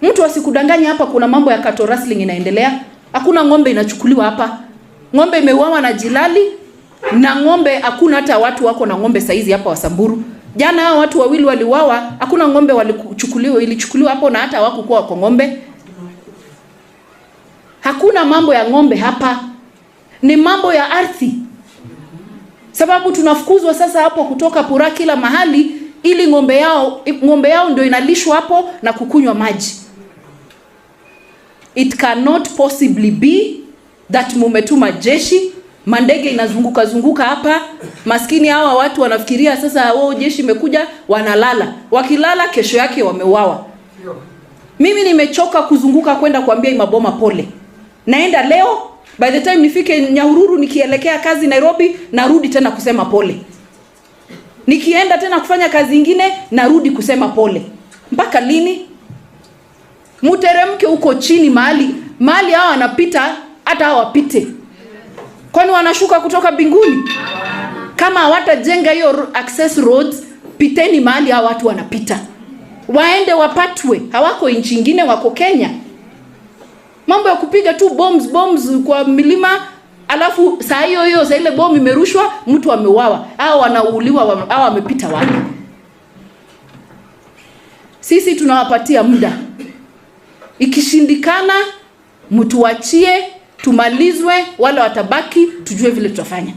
Mtu asikudanganye hapa kuna mambo ya cattle rustling inaendelea. Hakuna ng'ombe inachukuliwa hapa. Ng'ombe imeuawa na jilali na ng'ombe hakuna hata watu wako na ng'ombe saizi hapa Wasamburu. Jana hao watu wawili waliuawa, hakuna ng'ombe walichukuliwa, ilichukuliwa hapo na hata hawakukuwa wako ng'ombe. Hakuna mambo ya ng'ombe hapa, ni mambo ya ardhi. Sababu tunafukuzwa sasa hapo kutoka Pura kila mahali, ili ng'ombe yao ndio inalishwa hapo na kukunywa maji. It cannot possibly be that mumetuma jeshi, mandege inazunguka zunguka hapa. Maskini hawa watu wanafikiria sasa, wao jeshi imekuja, wanalala. Wakilala kesho yake wameuawa. Mimi nimechoka kuzunguka kwenda kuambia maboma pole. Naenda leo, by the time nifike Nyahururu nikielekea kazi Nairobi, narudi tena kusema pole. Nikienda tena kufanya kazi ingine, narudi kusema pole. Mpaka lini? Muteremke huko chini mahali mahali hawa wanapita, hata hawa wapite. Kwani wanashuka kutoka mbinguni? Kama hawatajenga hiyo access roads, piteni mahali hawa watu wanapita, waende wapatwe. Hawako nchi ingine, wako Kenya. Mambo ya kupiga tu bombs bombs kwa milima, alafu saa hiyo hiyo saa ile bomu imerushwa, mtu ameuawa. Hao wanauliwa, hao wamepita wapi? Sisi tunawapatia muda, ikishindikana mtuachie tumalizwe, wale watabaki, tujue vile tutafanya.